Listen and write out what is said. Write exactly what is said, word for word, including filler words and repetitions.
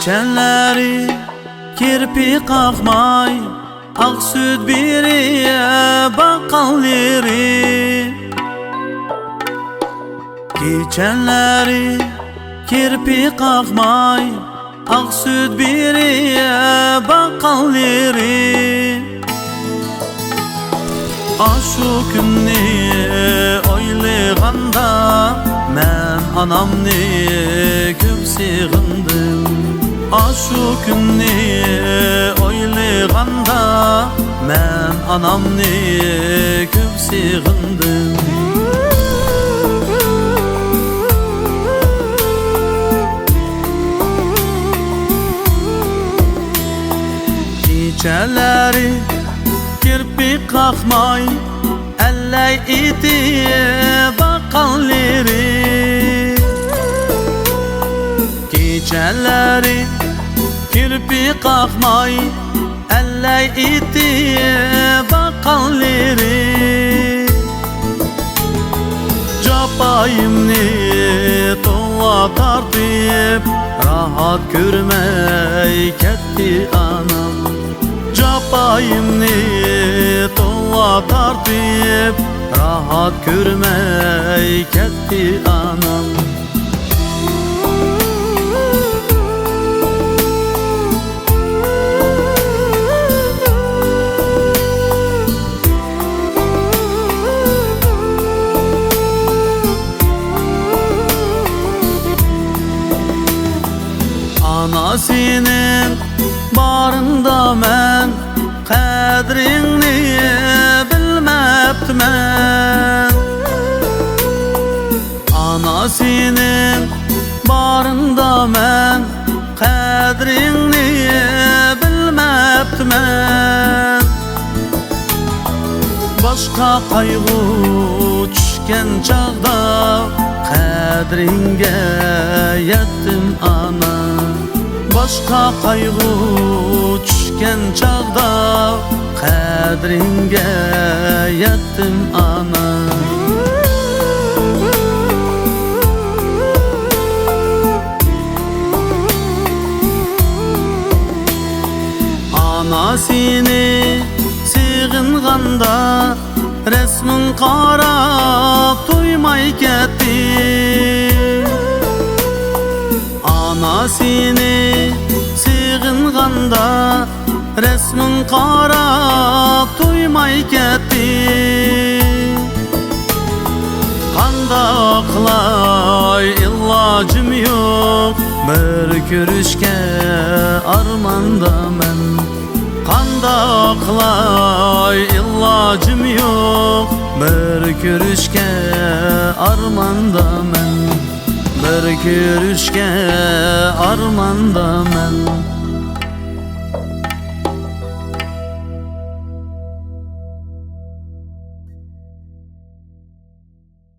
كېچىلەرى كىرپىك قاقماي، ئاق سۈت بېرىپ باققانلىرى. كېچىلەرى كىرپىك قاقماي، ئاق سۈت بېرىپ باققانلىرى. ئاشۇ كۈننى ئويلىغاندا، مەن ئانامنى كۆپ سېغىندىم. ئاشۇ كۈننى ئويلىغاندا، مەن ئانامنى كۆپ سېغىندىم. كېچىلەرى كىرپىك قاقماي، ئەللەي ئېتىپ باققانلىرى. كېچىلەرى كىرپىك قاقماي، ئەللەي ئېتىپ باققانلىرى. جاپايىمنى تولا تارتىپ، راھەت كۆرمەي كەتتى ئانام. جاپايىمنى تولا تارتىپ، راھەت كۆرمەي كەتتى ئانام. ئانا، سېنىڭ بارىڭدا مەن قەدرىڭنى بىلمەپتىمەن. ئانا، سېنىڭ بارىڭدا مەن قەدرىڭنى بىلمەپتىمەن. باشقا قايغۇ چۈشكەن چاغدا قەدرىڭگە يەتتىم ئانا. باشقا قايغۇ چۈشكەن چاغدا قەدرىڭگە يەتتىم ئانا. ئانا، سېنى سېغىنغاندا، رەسمىڭ قاراپ تويماي كەتتىم. ئانا، سېنى سېغىنغاندا، رەسمىڭ قاراپ تويماي كەتتىم. قانداق قىلاي، ئىلاجىم يوق، بىر كۆرۈشكە ئارماندا مەن. قانداق قىلاي، ئىلاجىم يوق، بىر كۆرۈشكە ئارماندا مەن. بىر كۆرۈشكە ئارماندا مەن.